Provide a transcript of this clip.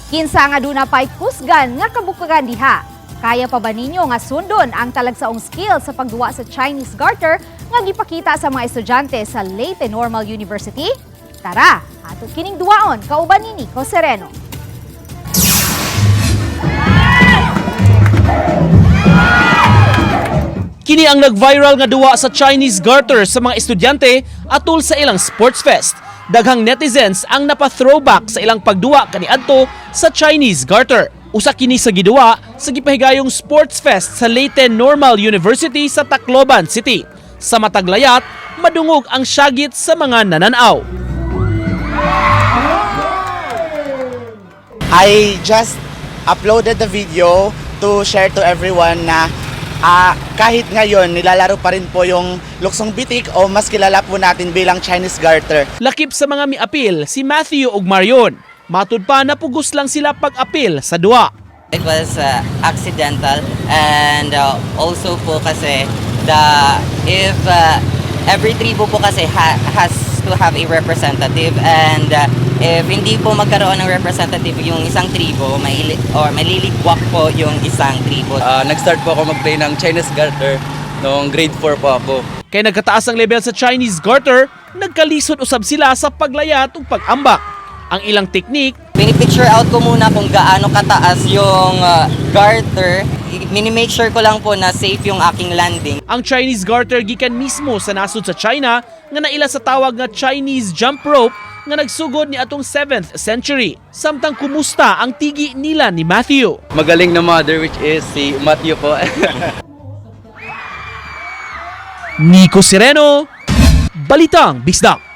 Kinsa nga duna pa'y kusgan nga kabukagan diha? Kaya pa ba ninyo nga sundon ang talagsaong skill sa pagduwa sa Chinese garter nga gipakita sa mga estudyante sa Leyte Normal University? Tara, ato kining duwaon kauban ni Nico Sereno. Kini ang nag-viral nga duwa sa Chinese garter sa mga estudyante atol sa ilang sports fest. Daghang netizens ang napa-throwback sa ilang pagduwa kaniadto sa Chinese garter. Usa kini sa giduwa sa gipahigayong sports fest sa Leyte Normal University sa Tacloban City. Sa mataglayat, madungog ang syagit sa mga nananaw. I just uploaded the video to share to everyone na kahit ngayon nilalaro pa rin po yung luksong bitik o mas kilala po natin bilang Chinese garter. Lakip sa mga miapil si Matthew ug Marion. Matud pa napugos lang sila pag-apil sa duwa. It was accidental and also po kasi the if every tribo po kasi has to have a representative and if hindi po magkaroon ng representative yung isang tribo, may or maliligwak po yung isang tribo. Nag-start po ako mag-play ng Chinese garter noong grade 4 po ako. Kay nagkataas ang level sa Chinese garter, nagkalisod usab sila sa paglayat ug pag-ambak. Ang ilang teknik, Pinipicture out ko muna kung gaano kataas yung garter. Mini-make sure ko lang po na safe yung aking landing. Ang Chinese garter gikan mismo sa nasod sa China nga naila sa tawag nga Chinese jump rope nga nagsugod ni atong 7th century. Samtang kumusta ang tigi nila ni Matthew. Magaling na mother, which is si Matthew po. Nico Sereno, Balitang Bisdak.